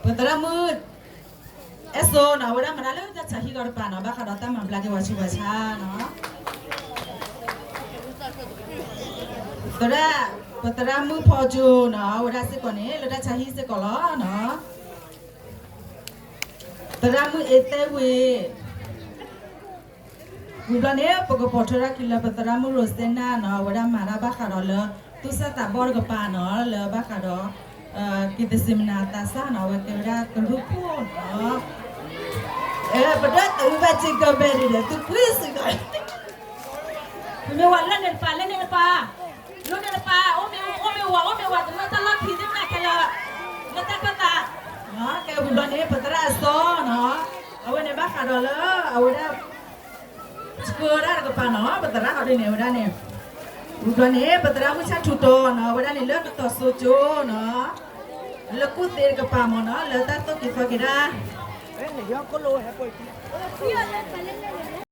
ပသရၣ်မုၣ် အဲၣ်စိနီၤ အဝဲဒၣ်မၤတၢ်လၢတၢ်ဆါဟံၣ်ဂီၤတကပၤနီၤ ဘၣ်ဃးဒီးတၢ်မၤဘျါက့ၤဝဲဆူးဝဲဆါနီၤ. သရၣ်, ပသရၣ်မုၣ်ဖီကၠိနီၤ အဝဲဒၣ်စ့ၢ်ကီးန့ၣ် လၢတၢ်ဆါဟံၣ်စ့ၢ်ကီးလီၤနီၤ. သရၣ်မုၣ်အ့သဲဝ့ၤ ဝံၤဘျီန့ၣ် ပကပိာ်ထွဲထီၣ်က့ၤလၢပသရၣ်မုၣ်ရိစဲနၢ်နီၤ အဝဲဒၣ်မၤတၢ်ဘၣ်ဃးဒီးလၢ သူၣ်စၢ်သးဘီၣ်တကပၤနီၤ လၢဘၣ်ဃးဒီး က့ၤသစ့မနၤသးစၢ်နီၤ အဝဲကဲဝဲဒၣ်ကရူၢ်ခိၣ်နီၤ. ပဒၢသုးဘၣ်စ့ၢ်ကီးဘဲဒ်ဒီး သုကွံစ့ၢ်ကီး ပမ့ၢ်ဝဲလၢန့ၣ်တပၤ လၢန့ၣ်တပၤ လၢန့ၣ်တပၤ အိၣ်မ့ၢ်အိၣ်မ့ၢ်ဝၤ အိၣ်မ့ၢ်ဝၤ တမ့ၢ်တၢ်လီၢ်ခံသ့ၣ်မနၤခဲလၢာ် လၢတၢ်ခၢၣ်သး ကဲဝံၤဘျီန့ၣ် ပသရၣ်အစီနီၤ အဝဲန့ၣ်ဘၣ်ဃးဒီးလၢ အဝဲဒၣ် ဆှၢဒၣ်တကပၤနီၤ ပသရၣ်ဟီဒ်န့ၣ် အဝဲဒၣ်န့ၣ် ဝံၤဘျီန့ၣ် ပသရၣ်မုၣ်ဆၣ်ထူတီနီၤ အဝဲဒၣ်န့ၣ် လၢကတီၤစိကၠိနီၤ လၢကူၣ်သ့တကပၤမ့ၢ်နီၤ လၢတၢ်သိၣ်က့ၤသီက့ၤဒၣ်